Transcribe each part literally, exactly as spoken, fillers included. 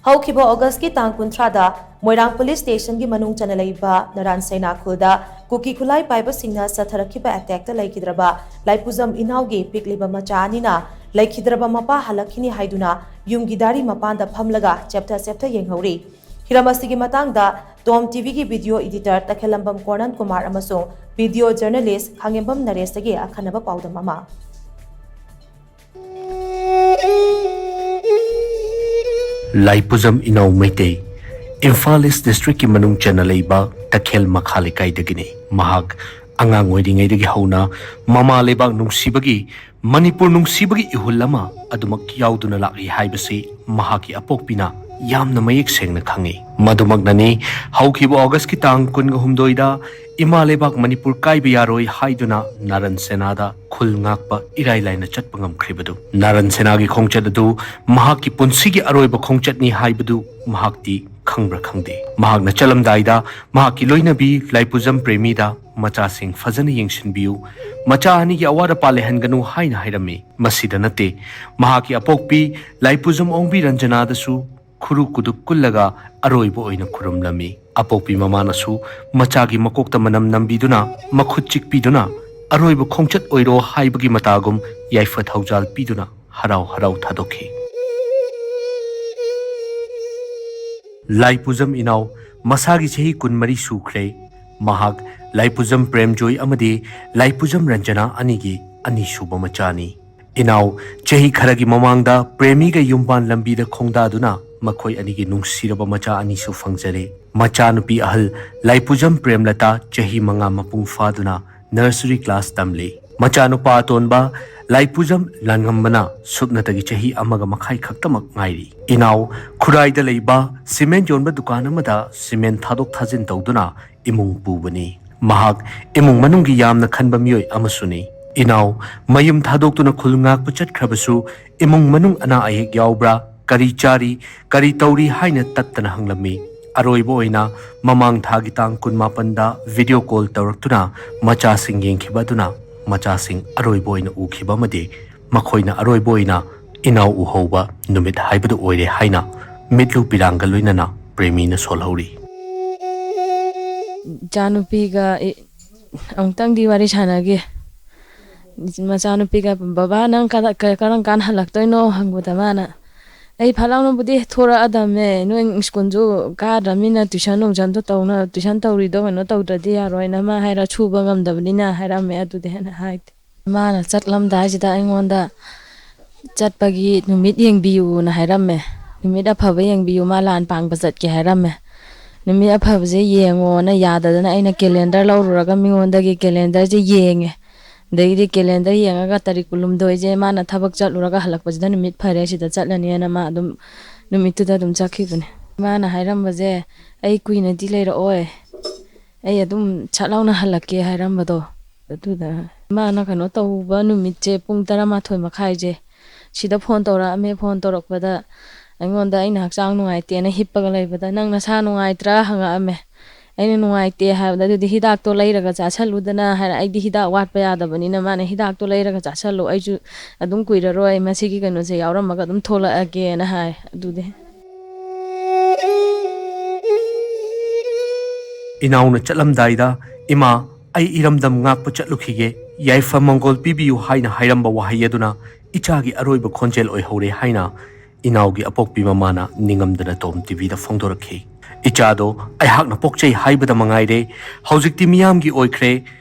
ꯍꯧꯈꯤꯕ ꯑꯣꯒꯁꯀꯤ ꯇꯥꯡ ꯀꯨꯟꯊ꯭ꯔꯥꯗ ꯃꯣꯏꯔꯥꯡ ꯄꯨꯂꯤꯁ ꯁ꯭ꯇꯦꯁꯟꯒꯤ ꯃꯅꯨꯡ ꯆꯟꯅ ꯂꯩꯕ ꯅꯔꯥꯟ ꯁꯦꯅꯥ ꯈꯨꯜꯗ ꯀꯨꯀꯤ ꯈꯨꯠꯂꯥꯏ ꯄꯥꯏꯕꯁꯤꯡꯅ ꯆꯠꯊꯔꯛꯈꯤꯕ ꯑꯦꯇꯦꯛꯇ ꯂꯩꯈꯤꯗ꯭ꯔꯕ ꯂꯥꯏꯄꯨꯖꯝ ꯏꯅꯥꯎꯒꯤ ꯄꯤꯛꯂꯤꯕ ꯃꯆꯥ ꯑꯅꯤꯅ ꯂꯩꯈꯤꯗ꯭ꯔꯕ ꯃꯄꯥ ꯍꯜꯂꯛꯈꯤꯅꯤ ꯍꯥꯏꯗꯨꯅ ꯌꯨꯝꯒꯤ ꯗꯥꯔꯤ ꯃꯄꯥꯟꯗ ꯐꯝꯂꯒ ꯆꯦꯞꯊ ꯆꯦꯞꯊ ꯌꯦꯡꯍꯧꯔꯤ꯫ ꯍꯤꯔꯝ ꯑꯁꯤꯒꯤ ꯃꯇꯥꯡꯗ ꯇꯣꯝ ꯇꯤꯚꯤꯒꯤ ꯚꯤꯗꯤꯑꯣ ꯏꯗꯤꯇꯔ ꯇꯈꯦꯜꯂꯝꯕꯝ ꯀꯣꯔꯅꯟ ꯀꯨꯃꯥꯔ ꯑꯃꯁꯨꯡ ꯚꯤꯗꯤꯑꯣ ꯖꯔꯅꯦꯂꯤꯁ ꯈꯥꯉꯦꯝꯕꯝ ꯅꯔꯦꯁꯇꯒꯤ ꯑꯈꯟꯅꯕ ꯄꯥꯎꯗꯝ ꯑꯃ꯫ ꯂꯥꯏꯄꯨꯖꯝ ꯏꯅꯥꯎ ꯃꯩꯇꯩ, ꯏꯝꯐꯥꯜ ꯏꯁ ꯗꯤꯁꯇ꯭ꯔꯤꯛꯀꯤ ꯃꯅꯨꯡ ꯆꯟꯅ ꯂꯩꯕ ꯇꯈꯦꯜ ꯃꯈꯥ ꯂꯩꯀꯥꯏꯗꯒꯤꯅꯤ꯫ ꯃꯍꯥꯛ ꯑꯉꯥꯡ ꯑꯣꯏꯔꯤꯉꯩꯗꯒꯤ ꯍꯧꯅ ꯃꯃꯥ ꯂꯩꯕꯥꯛ ꯅꯨꯡꯁꯤꯕꯒꯤ, ꯃꯅꯤꯄꯨꯔ ꯅꯨꯡꯁꯤꯕꯒꯤ ꯏꯍꯨꯜ ꯑꯃ ꯑꯗꯨꯃꯛ ꯌꯥꯎꯗꯨꯅ ꯂꯥꯛꯂꯤ ꯍꯥꯏꯕꯁꯤ ꯃꯍꯥꯛꯀꯤ ꯑꯄꯣꯛꯄꯤꯅ ꯌꯥꯝꯅ ꯃꯌꯦꯛ ꯁꯦꯡꯅ ꯈꯪꯏ꯫ ꯃꯗꯨꯃꯛꯅꯅꯤ ꯍꯧꯈꯤꯕ ꯑꯣꯒꯁꯀꯤ ꯇꯥꯡ ꯀꯨꯟꯍꯨꯝꯗꯣꯏꯗ ꯏꯃꯥ ꯂꯩꯕꯥꯛ ꯃꯅꯤꯄꯨꯔ ꯀꯥꯏꯕ ꯌꯥꯔꯣꯏ ꯍꯥꯏꯗꯨꯅ ꯅꯥꯔꯟ ꯁꯦꯅꯥꯗ ꯈꯨꯜ ꯉꯥꯛꯄ ꯏꯔꯥꯏ ꯂꯥꯏꯅ ꯆꯠꯄ ꯉꯝꯈ꯭ꯔꯤꯕꯗꯨ꯫ ꯅꯥꯔꯟ ꯁꯦꯅꯥꯒꯤ ꯈꯣꯡꯆꯠ ꯑꯗꯨ ꯃꯍꯥꯛꯀꯤ ꯄꯨꯟꯁꯤꯒꯤ ꯑꯔꯣꯏꯕ ꯈꯣꯡꯆꯠꯅꯤ ꯍꯥꯏꯕꯗꯨ ꯃꯍꯥꯛꯇꯤ ꯈꯪꯕ꯭ꯔꯥ ꯈꯪꯗꯦ꯫ ꯃꯍꯥꯛꯅ ꯆꯠꯂꯝꯗꯥꯏꯗ ꯃꯍꯥꯛꯀꯤ ꯂꯣꯏꯅꯕꯤ ꯂꯥꯏꯄꯨꯖꯝ ꯄ꯭ꯔꯦꯃꯤꯗ "ꯃꯆꯥꯁꯤꯡ ꯐꯖꯅ ꯌꯦꯡꯁꯤꯟꯕꯤꯌꯨ, ꯃꯆꯥ ꯑꯅꯤꯒꯤ ꯑꯋꯥꯠ ꯑꯄꯥ ꯂꯩꯍꯟꯒꯅꯨ" ꯍꯥꯏꯅ ꯍꯥꯏꯔꯝꯃꯤ꯫ ꯃꯁꯤꯗ ꯅꯠꯇꯦ, ꯃꯍꯥꯛꯀꯤ ꯑꯄꯣꯛꯄꯤ ꯂꯥꯏꯄꯨꯖꯝ ꯑꯣꯡꯕꯤ ꯔꯟꯖꯅꯥꯗꯁꯨ ꯈꯨꯔꯨ ꯀꯨꯗꯨꯛ ꯀꯨꯜꯂꯒ ꯑꯔꯣꯏꯕ ꯑꯣꯏꯅ ꯈꯨꯔꯨꯝꯂꯝꯃꯤ꯫ ꯑꯄꯣꯛꯄꯤ ꯃꯃꯥꯅꯁꯨ ꯃꯆꯥꯒꯤ ꯃꯀꯣꯛꯇ ꯃꯅꯝ ꯅꯝꯕꯤꯗꯨꯅ, ꯃꯈꯨꯠ ꯆꯤꯛꯄꯤꯗꯨꯅ, "ꯑꯔꯣꯏꯕ ꯈꯣꯡꯆꯠ ꯑꯣꯏꯔꯣ" ꯍꯥꯏꯕꯒꯤ ꯃꯇꯥꯒꯨꯝ ꯌꯥꯏꯐ ꯊꯧꯖꯥꯜ ꯄꯤꯗꯨꯅ ꯍꯔꯥꯎ ꯍꯔꯥꯎ ꯊꯥꯗꯣꯛꯈꯤ꯫ ꯂꯥꯏꯄꯨꯖꯝ ꯏꯅꯥꯎ ꯃꯁꯥꯒꯤ ꯆꯍꯤ ꯀꯨꯟꯃꯔꯤ ꯁꯨꯈ꯭ꯔꯦ꯫ ꯃꯍꯥꯛ ꯂꯥꯏꯄꯨꯖꯝ ꯄ꯭ꯔꯦꯝꯖꯣꯏ ꯑꯃꯗꯤ ꯂꯥꯏꯄꯨꯖꯝ ꯔꯟꯖꯅꯥ ꯑꯅꯤꯒꯤ ꯑꯅꯤꯁꯨꯕ ꯃꯆꯥꯅꯤ꯫ ꯏꯅꯥꯎ ꯆꯍꯤ ꯈꯔꯒꯤ ꯃꯃꯥꯡꯗ ꯄ꯭ꯔꯦꯃꯤꯒ ꯌꯨꯝꯕꯥꯟ ꯂꯝꯕꯤꯗ ꯈꯣꯡꯗꯥꯗꯨꯅ ꯃꯈꯣꯏ ꯑꯅꯤꯒꯤ ꯅꯨꯡꯁꯤꯔꯕ ꯃꯆꯥ ꯑꯅꯤꯁꯨ ꯐꯪꯖꯔꯦ꯫ ꯃꯆꯥꯅꯨꯄꯤ ꯑꯍꯜ ꯂꯥꯏꯄꯨꯖꯝ ꯄ꯭ꯔꯦꯝꯂꯇꯥ ꯆꯍꯤ ꯃꯉꯥ ꯃꯄꯨꯡ ꯐꯥꯗꯨꯅ ꯅꯔꯁꯔꯤ ꯀ꯭ꯂꯥꯁ ꯇꯝꯂꯤ꯫ ꯃꯆꯥꯅꯨꯄꯥ ꯑꯇꯣꯟꯕ ꯂꯥꯏꯄꯨꯖꯝ ꯂꯥꯟꯉꯝꯕꯅ ꯁꯨꯞꯅꯇꯒꯤ ꯆꯍꯤ ꯑꯃꯒ ꯃꯈꯥꯏ ꯈꯛꯇꯃꯛ ꯉꯥꯏꯔꯤ꯫ ꯏꯅꯥꯎ ꯈꯨꯔꯥꯏꯗ ꯂꯩꯕ ꯁꯤꯃꯦꯟ ꯌꯣꯟꯕ ꯗꯨꯀꯥꯟ ꯑꯃꯗ ꯁꯤꯃꯦꯟ ꯊꯥꯗꯣꯛ ꯊꯥꯖꯤꯟ ꯇꯧꯗꯨꯅ ꯏꯃꯨꯡ ꯄꯨꯕꯅꯤ꯫ ꯃꯍꯥꯛ ꯏꯃꯨꯡ ꯃꯅꯨꯡꯒꯤ ꯌꯥꯝꯅ ꯈꯟꯕ ꯃꯤꯑꯣꯏ ꯑꯃꯁꯨꯅꯤ꯫ ꯏꯅꯥꯎ ꯃꯌꯨꯝ ꯊꯥꯗꯣꯛꯇꯨꯅ ꯈꯨꯜ ꯉꯥꯛꯄ ꯆꯠꯈ꯭ꯔꯕꯁꯨ ꯏꯃꯨꯡ ꯃꯅꯨꯡ ꯑꯅꯥ ꯑꯌꯦꯛ ꯌꯥꯎꯕ꯭ꯔꯥ, ꯀꯔꯤ ꯆꯥꯔꯤ, ꯀꯔꯤ ꯇꯧꯔꯤ ꯍꯥꯏꯅ ꯇꯠꯇꯅ ꯍꯪꯂꯝꯃꯤ꯫ ꯑꯔꯣꯏꯕ ꯑꯣꯏꯅ ꯃꯃꯥꯡ ꯊꯥꯒꯤ ꯇꯥꯡ ꯀꯨꯟꯃꯥꯄꯟꯗ ꯚꯤꯗꯤꯑꯣ ꯀꯣꯜ ꯇꯧꯔꯛꯇꯨꯅ ꯃꯆꯥꯁꯤꯡ ꯌꯦꯡꯈꯤꯕ ꯑꯗꯨꯅ ꯃꯆꯥꯁꯤꯡ ꯑꯔꯣꯏꯕ ꯑꯣꯏꯅ ꯎꯈꯤꯕ ꯑꯃꯗꯤ ꯃꯈꯣꯏꯅ ꯑꯔꯣꯏꯕ ꯑꯣꯏꯅ ꯏꯅꯥꯎ ꯎꯍꯧꯕ ꯅꯨꯃꯤꯠ ꯍꯥꯏꯕꯗꯨ ꯑꯣꯏꯔꯦ ꯍꯥꯏꯅ ꯃꯤꯠꯂꯨ ꯄꯤꯔꯥꯡꯒ ꯂꯣꯏꯅꯅ ꯄ꯭ꯔꯦꯃꯤꯅ ꯁꯣꯜꯍꯧꯔꯤ꯫ ꯏꯆꯥꯅꯨꯄꯤꯒ ꯑꯩ ꯑꯃꯨꯛꯇꯪꯗꯤ ꯋꯥꯔꯤ ꯁꯥꯟꯅꯒꯦ꯫ ꯃꯆꯥꯅꯨꯄꯤꯒ, "ꯕꯕꯥ, ꯅꯪ ꯀꯗ-, ꯀ-, ꯀꯔꯝ ꯀꯥꯟ ꯍꯜꯂꯛꯇꯣꯏꯅꯣ?" ꯍꯪꯕꯗ ꯃꯥꯅ, "ꯑꯩ ꯐꯠ ꯂꯥꯎꯅꯕꯨꯗꯤ ꯊꯣꯔꯛꯑꯗꯝꯅꯦ, ꯅꯣꯏ ꯁ꯭ꯀꯨꯜꯁꯨ ꯀꯥꯗ꯭ꯔꯃꯤꯅ ꯇꯨꯏꯁꯟ ꯅꯨꯡꯁꯟꯗꯣ ꯇꯧꯅ-, ꯇꯨꯏꯁꯟ ꯇꯧꯔꯤꯗꯣ ꯀꯩꯅꯣ ꯇꯧꯗ꯭ꯔꯗꯤ ꯌꯥꯔꯣꯏꯅ" ꯃꯥ ꯍꯥꯏꯔ, "ꯁꯨꯕ ꯉꯝꯗꯕꯅꯤꯅ" ꯍꯥꯏꯔꯝꯃꯦ꯫ ꯑꯗꯨꯗꯤ ꯍꯥꯏꯅ ꯍꯥꯏꯗꯦ꯫ ꯃꯥꯅ ꯆꯠꯂꯝꯗꯥꯏꯁꯤꯗ ꯑꯩꯉꯣꯟꯗ ꯆꯠꯄꯒꯤ ꯅꯨꯃꯤꯠ ꯌꯦꯡꯕꯤꯌꯨꯅ ꯍꯥꯏꯔꯝꯃꯦ꯫ "ꯅꯨꯃꯤꯠ ꯑꯐꯕ ꯌꯦꯡꯕꯤꯌꯨ, ꯃꯥ ꯂꯥꯟ ꯄꯥꯡꯕ ꯆꯠꯀꯦ ꯍꯥꯏꯔꯝꯃꯦ꯫ ꯅꯨꯃꯤꯠ ꯑꯐꯕꯁꯦ ꯌꯦꯡꯉꯣꯅ" ꯌꯥꯗꯗꯅ ꯑꯩꯅ ꯀꯦꯂꯦꯟꯗꯔ ꯂꯧꯔꯨꯔꯒ ꯃꯤꯉꯣꯟꯗꯒꯤ ꯀꯦꯂꯦꯟꯗꯔꯁꯦ ꯌꯦꯡꯉꯦ꯫ ꯑꯗꯒꯤꯗꯤ ꯀꯦꯂꯦꯟꯗꯔ ꯌꯦꯡꯉꯒ ꯇꯥꯔꯤꯛ ꯀꯨꯟꯍꯨꯝꯗꯣꯏꯁꯦ ꯃꯥꯅ ꯊꯕꯛ ꯆꯠꯂꯨꯔꯒ ꯍꯜꯂꯛꯄꯁꯤꯗ ꯅꯨꯃꯤꯠ ꯐꯔꯦ, ꯁꯤꯗ ꯆꯠꯂꯅꯤꯅ ꯃꯥ ꯑꯗꯨꯝ ꯅꯨꯃꯤꯠꯇꯨꯗ ꯑꯗꯨꯝ ꯆꯠꯈꯤꯕꯅꯦ꯫ ꯃꯥꯅ ꯍꯥꯏꯔꯝꯕꯁꯦ, "ꯑꯩ ꯀꯨꯏꯅꯗꯤ ꯂꯩꯔꯛꯑꯣꯏ, ꯑꯩ ꯑꯗꯨꯝ ꯁꯠ ꯂꯥꯎꯅ ꯍꯜꯂꯛꯀꯦ" ꯍꯥꯏꯔꯝꯕꯗꯣ꯫ ꯑꯗꯨꯗ ꯃꯥꯅ ꯀꯩꯅꯣ ꯇꯧꯕ ꯅꯨꯃꯤꯠꯁꯦ ꯄꯨꯡ ꯇꯔꯥꯃꯥꯊꯣꯏ ꯃꯈꯥꯏꯁꯦ ꯁꯤꯗ ꯐꯣꯟ ꯇꯧꯔꯛꯑꯝꯃꯦ꯫ ꯐꯣꯟ ꯇꯧꯔꯛꯄꯗ ꯑꯩꯉꯣꯟꯗ ꯑꯩꯅ ꯍꯛꯆꯥꯡ ꯅꯨꯡꯉꯥꯏꯇꯦꯅ ꯍꯤꯞꯄꯒ ꯂꯩꯕꯗ, "ꯅꯪ ꯅꯁꯥ ꯅꯨꯡꯉꯥꯏꯇ꯭ꯔꯥ?" ꯍꯪꯉꯛꯑꯝꯃꯦ꯫ ꯑꯩꯅ ꯅꯨꯡꯉꯥꯏꯇꯦ ꯍꯥꯏꯕꯗ, "ꯑꯗꯨꯗꯤ ꯍꯤꯗꯥꯛꯇꯣ ꯂꯩꯔꯒ ꯆꯥꯁꯜꯂꯨꯗꯅ" ꯍꯥꯏꯔ, ꯑꯩꯗꯤ ꯍꯤꯗꯥꯛ ꯋꯥꯠꯄ ꯌꯥꯗꯕꯅꯤꯅ ꯃꯥꯅ, "ꯍꯤꯗꯥꯛꯇꯣ ꯂꯩꯔꯒ ꯆꯥꯁꯜꯂꯣ, ꯑꯩꯁꯨ ꯑꯗꯨꯝ ꯀꯨꯏꯔꯔꯣꯏ, ꯃꯁꯤꯒꯤ ꯀꯩꯅꯣꯁꯦ ꯌꯥꯎꯔꯝꯃꯒ ꯑꯗꯨꯝ ꯊꯣꯛꯂꯛꯑꯒꯦꯅ" ꯍꯥꯏ꯫ ꯑꯗꯨꯗꯤ ꯏꯅꯥꯎꯅ ꯆꯠꯂꯝꯗꯥꯏꯗ, "ꯏꯃꯥ, ꯑꯩ ꯏꯔꯝꯗꯝ ꯉꯥꯛꯄ ꯆꯠꯂꯨꯈꯤꯒꯦ, ꯌꯥꯏꯐ ꯃꯪꯒꯣꯜ ꯄꯤꯕꯤꯌꯨ" ꯍꯥꯏꯅ ꯍꯥꯏꯔꯝꯕ ꯋꯥꯍꯩ ꯑꯗꯨꯅ ꯏꯆꯥꯒꯤ ꯑꯔꯣꯏꯕ ꯈꯣꯟꯖꯦꯜ ꯑꯣꯏꯍꯧꯔꯦ ꯍꯥꯏꯅ ꯏꯅꯥꯎꯒꯤ ꯑꯄꯣꯛꯄꯤ ꯃꯃꯥꯅ ꯅꯤꯡꯉꯝꯗꯅ ꯇꯣꯝ ꯇꯤꯚꯤꯗ ꯐꯣꯡꯗꯣꯔꯛꯈꯤ꯫ ꯏꯆꯥꯗꯣ ꯑꯩꯍꯥꯛꯅ ꯄꯣꯛꯆꯩ ꯍꯥꯏꯕꯗ ꯃꯉꯥꯏꯔꯦ, ꯍꯧꯖꯤꯛꯇꯤ ꯃꯤꯌꯥꯝꯒꯤ ꯑꯣꯏꯈ꯭ꯔꯦ꯫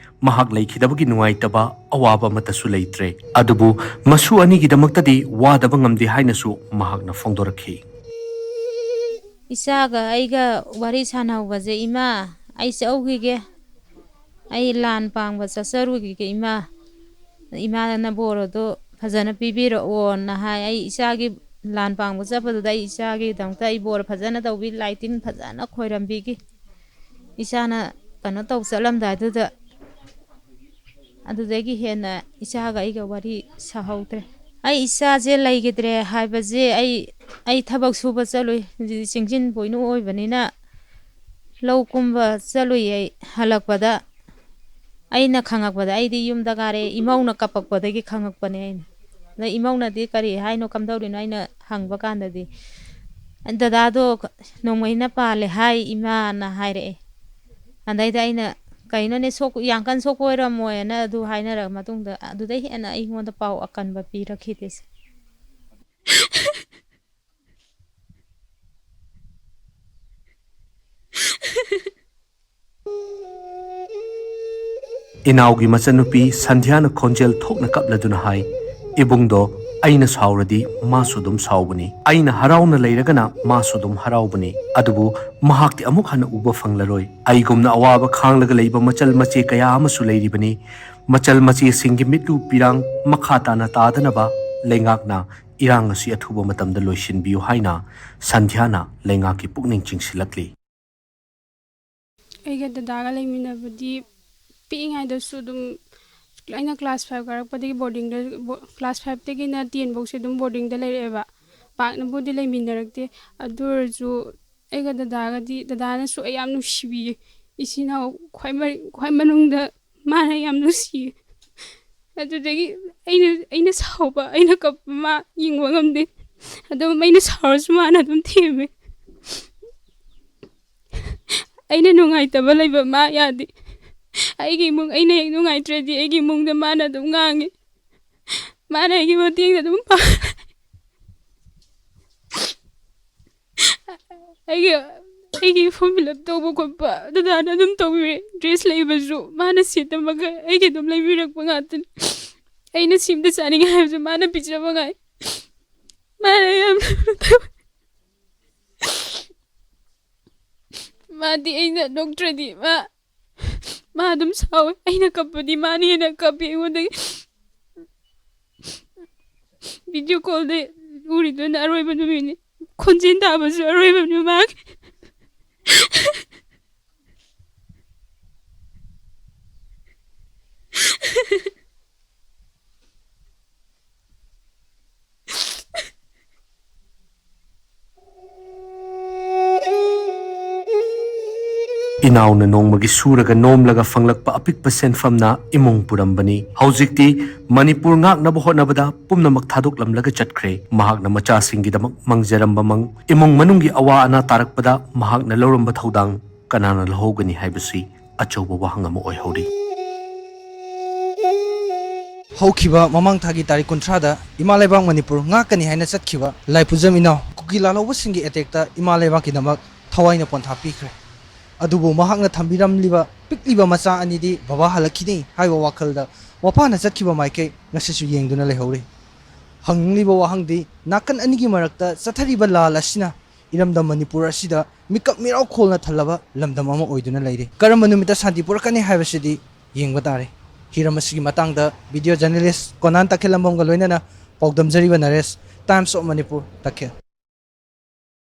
ꯃꯍꯥꯛ ꯂꯩꯈꯤꯗꯕꯒꯤ ꯅꯨꯡꯉꯥꯏꯇꯕ ꯑꯋꯥꯕ ꯑꯃꯠꯇꯁꯨ ꯂꯩꯇ꯭ꯔꯦ꯫ ꯑꯗꯨꯕꯨ ꯃꯁꯨ ꯑꯅꯤꯒꯤꯗꯃꯛꯇꯗꯤ ꯋꯥꯗꯕ ꯉꯝꯗꯦ ꯍꯥꯏꯅꯁꯨ ꯃꯍꯥꯛꯅ ꯐꯣꯡꯗꯣꯔꯛꯈꯤ꯫ ꯏꯆꯥꯒ ꯑꯩꯒ ꯋꯥꯔꯤ ꯁꯥꯟꯅꯍꯧꯕꯁꯦ, "ꯏꯃꯥ, ꯑꯩ ꯆꯠꯍꯧꯈꯤꯒꯦ, ꯑꯩ ꯂꯥꯟ ꯄꯥꯡꯕ ꯆꯠꯆꯔꯨꯈꯤꯒꯦ ꯏꯃꯥ, ꯏꯃꯥꯅ ꯕꯣꯔ ꯑꯗꯣ ꯐꯖꯅ ꯄꯤꯕꯤꯔꯛꯑꯣꯅ" ꯍꯥꯏ꯫ ꯑꯩ ꯏꯆꯥꯒꯤ ꯂꯥꯟ ꯄꯥꯡꯕ ꯆꯠꯄꯗꯨꯗ ꯑꯩ ꯏꯆꯥꯒꯤꯗꯃꯛꯇ ꯑꯩ ꯕꯣꯔ ꯐꯖꯅ ꯇꯧꯕꯤ, ꯂꯥꯏ ꯇꯤꯟ ꯐꯖꯅ ꯈꯣꯏꯔꯝꯕꯤꯈꯤ꯫ ꯏꯆꯥꯅ ꯀꯩꯅꯣ ꯇꯧ ꯆꯠꯂꯝꯗꯥꯏꯗꯨꯗ ꯑꯗꯨꯗꯒꯤ ꯍꯦꯟꯅ ꯏꯆꯥꯒ ꯑꯩꯒ ꯋꯥꯔꯤ ꯁꯥꯍꯧꯗ꯭ꯔꯦ꯫ ꯑꯩ ꯏꯆꯥꯁꯦ ꯂꯩꯈꯤꯗ꯭ꯔꯦ ꯍꯥꯏꯕꯁꯦ, ꯑꯩ, ꯑꯩ ꯊꯕꯛ ꯁꯨꯕ ꯆꯠꯂꯨꯏ, ꯍꯧꯖꯤꯛꯇꯤ ꯆꯤꯡꯖꯤꯟ ꯄꯣꯏꯅꯨ ꯑꯣꯏꯕꯅꯤꯅ ꯂꯧ ꯀꯨꯝꯕ ꯆꯠꯂꯨꯏ꯫ ꯑꯩ ꯍꯜꯂꯛꯄꯗ, ꯑꯩꯅ ꯈꯪꯉꯛꯄꯗ, ꯑꯩꯗꯤ ꯌꯨꯝꯗ ꯀꯥꯔꯦ, ꯏꯃꯧꯅ ꯀꯞꯄꯛꯄꯗꯒꯤ ꯈꯪꯉꯛꯄꯅꯦ ꯑꯩꯅ꯫ ꯑꯗ ꯏꯃꯧꯅꯗꯤ "ꯀꯔꯤ ꯍꯥꯏꯅꯣ, ꯀꯝꯗꯧꯔꯤꯅꯣ?" ꯑꯩꯅ ꯍꯪꯕ ꯀꯥꯟꯗꯗꯤ, ꯗꯗꯥꯗꯣ ꯅꯣꯡꯃꯩꯅ ꯄꯥꯜꯂꯦ ꯍꯥꯏ ꯏꯃꯥꯅ ꯍꯥꯏꯔꯛꯑꯦ꯫ ꯑꯗꯩꯗ ꯑꯩꯅ, "ꯀꯩꯅꯣꯅꯦ, ꯁꯣꯛ-, ꯌꯥꯝ ꯀꯟꯅ ꯁꯣꯛꯄ ꯑꯣꯏꯔꯝꯃꯣꯏꯅ" ꯑꯗꯨ ꯍꯥꯏꯅꯔ ꯃꯇꯨꯡꯗ ꯑꯗꯨꯗꯩ ꯍꯦꯟꯅ ꯑꯩꯉꯣꯟꯗ ꯄꯥꯎ ꯑꯀꯟꯕ ꯄꯤꯔꯛꯈꯤꯗꯦ ꯏꯆꯦ꯫ ꯏꯅꯥꯎꯒꯤ ꯃꯆꯟꯅꯨꯄꯤ ꯁꯟꯙ꯭ꯌꯥꯅ ꯈꯣꯟꯖꯦꯜ ꯊꯣꯛꯅ ꯀꯞꯂꯗꯨꯅ ꯍꯥꯏ, "ꯏꯕꯨꯡꯗꯣ, ꯑꯩꯅ ꯁꯥꯎꯔꯗꯤ ꯃꯥꯁꯨ ꯑꯗꯨꯝ ꯁꯥꯎꯕꯅꯤ꯫ ꯑꯩꯅ ꯍꯔꯥꯎꯅ ꯂꯩꯔꯒꯅ ꯃꯥꯁꯨ ꯑꯗꯨꯝ ꯍꯔꯥꯎꯕꯅꯤ꯫ ꯑꯗꯨꯕꯨ ꯃꯍꯥꯛꯇꯤ ꯑꯃꯨꯛ ꯍꯟꯅ ꯎꯕ ꯐꯪꯂꯔꯣꯏ꯫ ꯑꯩꯒꯨꯝꯅ ꯑꯋꯥꯕ ꯈꯥꯡꯂꯒ ꯂꯩꯕ ꯃꯆꯜ ꯃꯆꯦ ꯀꯌꯥ ꯑꯃꯁꯨ ꯂꯩꯔꯤꯕꯅꯤ꯫ ꯃꯆꯜ ꯃꯆꯦꯁꯤꯡꯒꯤ ꯃꯤꯠꯂꯨ ꯄꯤꯔꯥꯡ ꯃꯈꯥ ꯇꯥꯅ ꯇꯥꯗꯅꯕ ꯂꯩꯉꯥꯛꯅ ꯏꯔꯥꯡ ꯑꯁꯤ ꯑꯊꯨꯕ ꯃꯇꯝꯗ ꯂꯣꯏꯁꯤꯟꯕꯤꯌꯨ" ꯍꯥꯏꯅ ꯁꯟꯙ꯭ꯌꯥꯅ ꯂꯩꯉꯥꯛꯀꯤ ꯄꯨꯛꯅꯤꯡ ꯆꯤꯡꯁꯤꯜꯂꯛꯂꯤ꯫ ꯑꯩꯒ ꯗꯗꯥꯒ ꯂꯩꯃꯤꯟꯅꯕꯗꯤ ꯄꯤꯛꯏꯉꯩꯗꯁꯨ ꯑꯗꯨꯝ, ꯑꯩꯅ ꯀ꯭ꯂꯥꯁ ꯐꯥꯏꯚ ꯀꯥꯔꯛꯄꯗꯒꯤ ꯕꯣꯔꯗꯤꯡꯗ, ꯕꯣ-, ꯀ꯭ꯂꯥꯁ ꯐꯥꯏꯚꯇꯒꯤꯅ ꯇꯦꯟ ꯐꯧꯁꯦ ꯑꯗꯨꯝ ꯕꯣꯔꯗꯤꯡꯗ ꯂꯩꯔꯛꯑꯦꯕ꯫ ꯄꯥꯛꯅꯕꯨꯗꯤ ꯂꯩꯃꯤꯟꯅꯔꯛꯇꯦ꯫ ꯑꯗꯨ ꯑꯣꯏꯔꯁꯨ ꯑꯩꯒ ꯗꯗꯥꯒꯗꯤ, ꯗꯗꯥꯅꯁꯨ ꯑꯩ ꯌꯥꯝ ꯅꯨꯡꯁꯤꯕꯤꯌꯦ꯫ ꯏꯆꯤꯟ ꯏꯅꯥꯎ ꯈ꯭ꯋꯥꯏ ꯃꯔꯤ-, ꯈ꯭ꯋꯥꯏ ꯃꯅꯨꯡꯗ ꯃꯥꯅ ꯌꯥꯝ ꯅꯨꯡꯁꯤꯌꯦ꯫ ꯑꯗꯨꯗꯒꯤ ꯑꯩꯅ, ꯑꯩꯅ ꯁꯥꯎꯕ, ꯑꯩꯅ ꯀꯞꯄ ꯃꯥ ꯌꯦꯡꯕ ꯉꯝꯗꯦ꯫ ꯑꯗꯨꯝ ꯑꯩꯅ ꯁꯥꯎꯔꯁꯨ ꯃꯥꯅ ꯑꯗꯨꯝ ꯊꯦꯝꯃꯦ꯫ ꯑꯩꯅ ꯅꯨꯡꯉꯥꯏꯇꯕ ꯂꯩꯕ ꯃꯥ ꯌꯥꯗꯦ꯫ ꯑꯩꯒꯤ ꯏꯃꯨꯡ, ꯑꯩꯅ ꯍꯦꯛ ꯅꯨꯡꯉꯥꯏꯇ꯭ꯔꯗꯤ ꯑꯩꯒꯤ ꯏꯃꯨꯡꯗ ꯃꯥꯅ ꯑꯗꯨꯝ ꯉꯥꯡꯉꯤ꯫ ꯃꯥꯅ ꯑꯩꯒꯤ ꯃꯇꯦꯡꯗ ꯑꯗꯨꯝ ꯄꯥꯡ-, ꯑꯩꯒꯤ, ꯑꯩꯒꯤ form fill up ꯇꯧꯕ ꯈꯣꯠꯄ ꯗꯗꯥꯅ ꯑꯗꯨꯝ ꯇꯧꯕꯤꯔꯦ꯫ Dress ꯂꯩꯕꯁꯨ ꯃꯥꯅ ꯁꯦꯠꯇꯕ ꯃꯈꯩ ꯑꯩꯒꯤ ꯑꯗꯨꯝ ꯂꯩꯕꯤꯔꯛꯄ ꯉꯥꯛꯇꯅꯤ꯫ ꯑꯩꯅ ꯁꯤ ꯑꯝꯇ ꯆꯥꯅꯤꯡꯉꯦ ꯍꯥꯏꯕꯁꯨ ꯃꯥꯅ ꯄꯤꯖꯕ ꯉꯥꯏ꯫ ꯃꯥꯅ ꯌꯥꯝꯅ ꯃꯥꯗꯤ ꯑꯩꯅ ꯅꯣꯛꯇ꯭ꯔꯗꯤ ꯃꯥ, ꯃꯥ ꯑꯗꯨꯝ ꯁꯥꯎꯋꯦ꯫ ꯑꯩꯅ ꯀꯞꯄꯗꯤ ꯃꯥꯅ ꯍꯦꯟꯅ ꯀꯞꯄꯤ ꯑꯩꯉꯣꯟꯗꯒꯤ꯫ Video callꯗ ꯎꯔꯤꯗꯨꯅ ꯑꯔꯣꯏꯕ ꯅꯨꯃꯤꯠꯅꯤ꯫ ꯈꯣꯟꯖꯦꯜ ꯇꯥꯕꯁꯨ ꯑꯔꯣꯏꯕꯅꯤ ꯃꯥꯒꯤ꯫ ꯏꯅꯥꯎꯅ ꯅꯣꯡꯃꯒꯤ ꯁꯨꯔꯒ ꯅꯣꯝꯂꯒ ꯐꯪꯂꯛꯄ ꯑꯄꯤꯛꯄ ꯁꯦꯟꯐꯝꯅ ꯏꯃꯨꯡ ꯄꯨꯔꯝꯕꯅꯤ꯫ ꯍꯧꯖꯤꯛꯇꯤ ꯃꯅꯤꯄꯨꯔ ꯉꯥꯛꯅꯕ ꯍꯣꯠꯅꯕꯗ ꯄꯨꯝꯅꯃꯛ ꯊꯥꯗꯣꯛꯂꯝꯂꯒ ꯆꯠꯈ꯭ꯔꯦ꯫ ꯃꯍꯥꯛꯅ ꯃꯆꯥꯁꯤꯡꯒꯤꯗꯃꯛ ꯃꯪꯖꯔꯝꯕ ꯃꯪ, ꯏꯃꯨꯡ ꯃꯅꯨꯡꯒꯤ ꯑꯋꯥ ꯑꯅꯥ ꯇꯥꯔꯛꯄꯗ ꯃꯍꯥꯛꯅ ꯂꯧꯔꯝꯕ ꯊꯧꯗꯥꯡ ꯀꯅꯥꯅ ꯂꯧꯍꯧꯒꯅꯤ ꯍꯥꯏꯕꯁꯤ ꯑꯆꯧꯕ ꯋꯥꯍꯪ ꯑꯃ ꯑꯣꯏꯍꯧꯔꯤ꯫ ꯍꯧꯈꯤꯕ ꯃꯃꯥꯡ ꯊꯥꯒꯤ ꯇꯥꯔꯤꯛ ꯀꯨꯟꯊ꯭ꯔꯥꯗ ꯏꯃꯥ ꯂꯩꯕꯥꯛ ꯃꯅꯤꯄꯨꯔ ꯉꯥꯛꯀꯅꯤ ꯍꯥꯏꯅ ꯆꯠꯈꯤꯕ ꯂꯥꯏꯄꯨꯖꯝ ꯏꯅꯥꯎ ꯀꯨꯀꯤ ꯂꯥꯜꯍꯧꯕꯁꯤꯡꯒꯤ ꯑꯦꯇꯦꯛꯇ ꯏꯃꯥ ꯂꯩꯕꯥꯛꯀꯤꯗꯃꯛ ꯊꯋꯥꯏꯅ ꯄꯣꯟꯊꯥ ꯄꯤꯈ꯭ꯔꯦ꯫ ꯑꯗꯨꯕꯨ ꯃꯍꯥꯛꯅ ꯊꯝꯕꯤꯔꯝꯂꯤꯕ ꯄꯤꯛꯂꯤꯕ ꯃꯆꯥ ꯑꯅꯤꯗꯤ ꯕꯕꯥ ꯍꯜꯂꯛꯈꯤꯅꯤ ꯍꯥꯏꯕ ꯋꯥꯈꯜꯗ ꯃꯄꯥꯅ ꯆꯠꯈꯤꯕ ꯃꯥꯏꯀꯩ ꯉꯁꯤꯁꯨ ꯌꯦꯡꯗꯨꯅ ꯂꯩꯍꯧꯔꯤ꯫ ꯍꯪꯅꯤꯡꯂꯤꯕ ꯋꯥꯍꯪꯗꯤ, ꯅꯥꯀꯟ ꯑꯅꯤꯒꯤ ꯃꯔꯛꯇ ꯆꯠꯊꯔꯤꯕ ꯂꯥꯜ ꯑꯁꯤꯅ ꯏꯔꯝꯗꯝ ꯃꯅꯤꯄꯨꯔ ꯑꯁꯤꯗ ꯃꯤꯀꯞ ꯃꯤꯔꯥꯎ ꯈꯣꯜꯅ ꯊꯜꯂꯕ ꯂꯝꯗꯝ ꯑꯃ ꯑꯣꯏꯗꯨꯅ ꯂꯩꯔꯤ꯫ ꯀꯔꯝꯕ ꯅꯨꯃꯤꯠꯇ ꯁꯥꯟꯇꯤ ꯄꯨꯔꯛꯀꯅꯤ ꯍꯥꯏꯕꯁꯤꯗꯤ ꯌꯦꯡꯕ ꯇꯥꯔꯦ꯫ ꯍꯤꯔꯝ ꯑꯁꯤꯒꯤ ꯃꯇꯥꯡꯗ video journalist ꯀꯣꯅꯥꯟ ꯇꯈꯦꯜꯂꯝꯕꯝꯒ ꯂꯣꯏꯅꯅ ꯄꯥꯎꯗꯝꯖꯔꯤꯕ ꯅꯔꯦꯁ, Times of Manipur, ꯇꯈꯦꯜ꯫